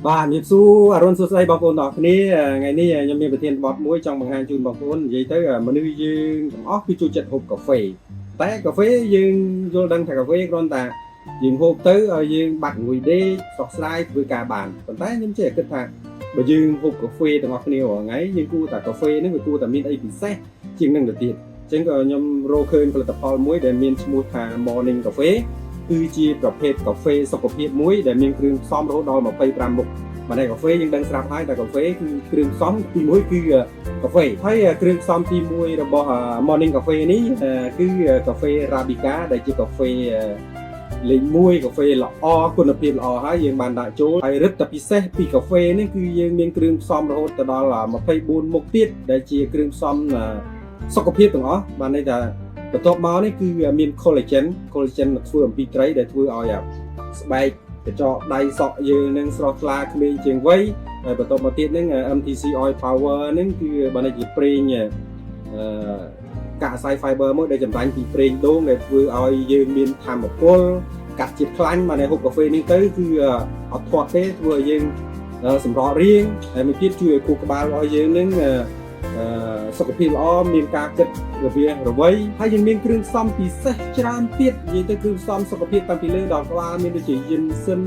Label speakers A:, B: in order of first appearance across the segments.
A: បាទជំរាបសួរអរុនសួស្តីបងប្អូនទាំងអស់គ្នាថ្ងៃនេះខ្ញុំមានប្រធានបទមួយចង់បង្ហាញជូនបងប្អូននិយាយទៅមនុស្សយើងទាំងអស់គឺចូលចិត្តហូបកាហ្វេតែកាហ្វេយើងយល់ដឹងថាកាហ្វេគ្រាន់តែយើងហូបទៅឲ្យយើងបាត់ងុយដេកស្រស់ស្រាយធ្វើការបានប៉ុន្តែខ្ញុំចេះតែគិតថាបើយើងហូបកាហ្វេទាំងអស់គ្នារាល់ថ្ងៃយើងគួរតែកាហ្វេហ្នឹងវាគួរតែមានអីពិសេសជាងនឹងទៅទៀតអញ្ចឹងក៏ខ្ញុំរកឃើញផលិតផលមួយដែលមានឈ្មោះថា Morning Cafe គឺជាប្រភេទកាហ្វេសុខភាពមួយដែលមានគ្រឿងផ្សំរហូតដល់25មុខបាទតែកាហ្វេយើងដឹងស្រាប់ហើយតែកាហ្វេគឺគ្រឿងផ្សំទី1គឺកាហ្វេហើយគ្រឿងផ្សំទី1របស់ Morning Cafe នេះគឺកាហ្វេ Arabica ដែលជាកាហ្វេលេខ1កាហ្វេល្អគុណភាពល្អហើយយើងបានដាក់ចូលហើយរឹតតែពិសេសពីកាហ្វេនេះគឺយើងមានគ្រឿងផ្សំរហូតទៅដល់24មុខទៀតដែលជាគ្រឿងផ្សំសុខភាពទាំងអស់បានន័យថាបន្ទាប់មកនេះគឺមាន collagen collagen មកធ្វើអំពីត្រីដែលធ្វើឲ្យស្បែកកញ្ចក់ដៃសក់យើងនឹងស្រស់ថ្លាក្មេងជាងវ័យហើយបន្ទាប់មកទៀតហ្នឹង MTC oil power ហ្នឹងគឺបានន័យជាប្រេងអឺកាកសៃ fiber មួយដែលចម្រាញ់ពីប្រេងដូងដែលធ្វើឲ្យយើងមានធម៌ពលកាត់ជាតិខ្លាញ់បានហូបកាហ្វេនេះទៅគឺអត់ធាត់ទេធ្វើឲ្យយើងសម្រក់រាងហើយមួយទៀតជួយឲ្យខួរក្បាលរបស់យើងនឹងអឺសុខភាពល្អមានការគិតរវារវៃហើយយើងមានគ្រឿងផ្សំពិសេសច្រើនទៀតនិយាយទៅគ្រឿងផ្សំសុខភាពតាំងពីលើដល់ក្បាលមានដូចជាយិនសិន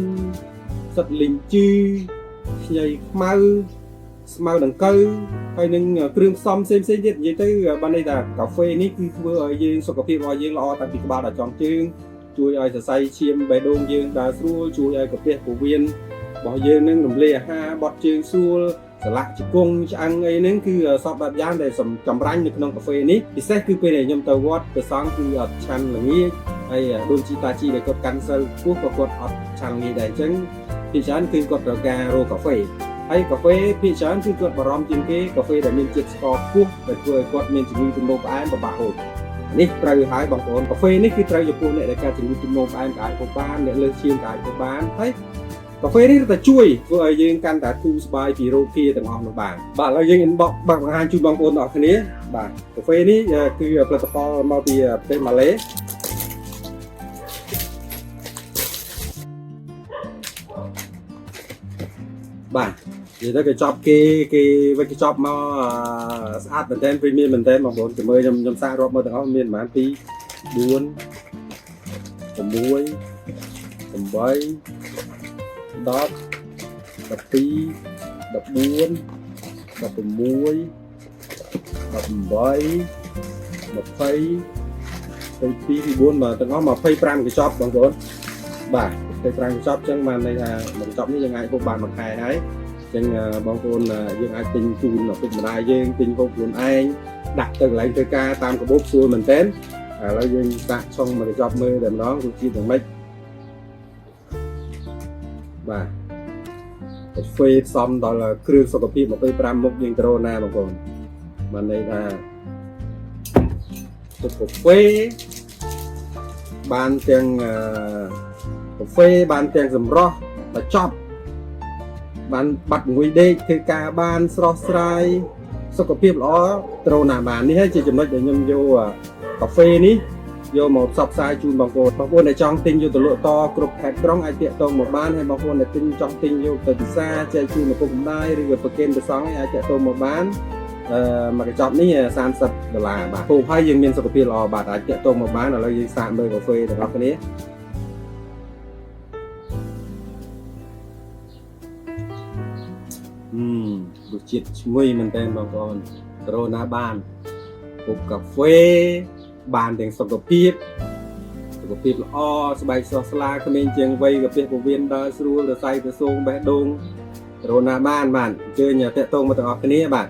A: សិតលីងជឺខ្ញីខ្មៅស្មៅដង្កូវហើយនឹងគ្រឿងផ្សំផ្សេងផ្សេងទៀតនិយាយទៅបានន័យថាកាហ្វេនេះគឺធ្វើឲ្យយើងសុខភាពរបស់យើងល្អតាំងពីក្បាលដល់ចុងជើងជួយឲ្យសរសៃឈាមបេះដូងយើងដើរស្រួលជួយឲ្យកាពះពោះវៀនរបស់យើងនឹងរំលាយអាហារបត់ជើងស្រួលសន្លាក់ជង្គង់ឆ្អឹងអីហ្នឹងគឺសពបែបយ៉ាងដែលចម្រាញ់នៅក្នុងកាហ្វេនេះពិសេសគឺពេលដែលខ្ញុំទៅវត្តព្រះសង្ឃគឺអត់ឆាន់ល្ងាចហើយដូនជីតាជីដែលគាត់កាន់សិលខ្ពស់ក៏គាត់អត់ឆាន់ល្ងាចដែរអញ្ចឹងភាគច្រើនគឺគាត់ត្រូវការរកកាហ្វេហើយកាហ្វេភាគច្រើនគឺគាត់បារម្ភជាងគេកាហ្វេដែលមានជាតិស្ករខ្ពស់ដែលធ្វើឲ្យគាត់មានជំងឺទំនោរផ្អែមពិបាកហូបនេះត្រូវហើយបងប្អូនកាហ្វេនេះគឺត្រូវចំពោះអ្នកដែលកើតជំងឺទំនោរផ្អែមក៏អាចហូបបានអ្នកលើសឈាមក៏អាចហូបបានហើយកាហ្វេនេះតែជួយធ្វើឲ្យយើងកាន់តែធូរស្បើយពីរោគាទាំងអស់នោះបានបាទឥឡូវយើង inbox បាទបង្ហាញជូនបងប្អូនទាំងអស់គ្នាបាទកាហ្វេនេះគឺផលិតផលមកពីប្រទេសម៉ាឡេបាទនិយាយទៅគេចប់គេគេវិកចប់មកស្អាតមែនតើ premium មែនតើបងប្អូនចាំមើលខ្ញុំខ្ញុំសាករាប់មើលទាំងអស់មានប្រហែល2 4 6 8 10 12 14 16 18 20 22 24បាទទាំងអស់25កញ្ចប់បងប្អូនបាទ25កញ្ចប់អញ្ចឹងបានន័យថាមួយកញ្ចប់នេះយើងអាចហូបបានមួយខែហើយអញ្ចឹងបងប្អូនយើងអាចទិញជូនឪពុកម្ដាយយើងទិញហូបខ្លួនឯងដាក់ទៅកន្លែងធ្វើការតាមកាបូបស្រួលមែនទែនឥឡូវយើងសាកឆុងមួយកញ្ចប់មើលតែម្ដងរសជាតិយ៉ាងម៉េចបាទកាហ្វេផ្សំដល់គ្រឿងសុខភាព25មុខយើងត្រូវណាបងប្អូនបានន័យថាទឹកកាហ្វេបានទាំងកាហ្វេបានទាំងសម្រស់បញ្ចប់បានបាត់ងុយដេកធ្វើការបានស្រស់ស្រាយសុខភាពល្អត្រូវណាបាននេះហើយជាចំណុចដែលខ្ញុំយកកាហ្វេនេះយកមកផ្សព្វផ្សាយជូនបងប្អូនបងប្អូនដែលចង់ទិញយកទៅលក់តគ្រប់ខេត្តក្រុងអាចទាក់ទងមកបានហើយបងប្អូនដែលទិញចង់ទិញយកទៅពិសាចែកជូនឪពុកម្ដាយឬក៏ប្រគេនព្រះសង្ឃអាចទាក់ទងមកបានអឺមួយកញ្ចប់នេះ30ដុល្លារបាទហូបហើយយើងមានសុខភាពល្អបាទអាចទាក់ទងមកបានឥឡូវយើងសាកមើលកាហ្វេទាំងអស់គ្នាអឺរសជាតិឈ្ងុយមែនតើបងប្អូនត្រូវណាបានហូបកាហ្វេបានទាំងសុខភាពសុខភាពល្អស្បែកស្រស់ស្លាក្មេងជាងវ័យកាពះពោះវៀនដើរស្រួលរសៃប្រសងបេះដូងត្រូវណាបានបាទអញ្ជើញទាក់ទងមកទាំងអស់គ្នាបាទ។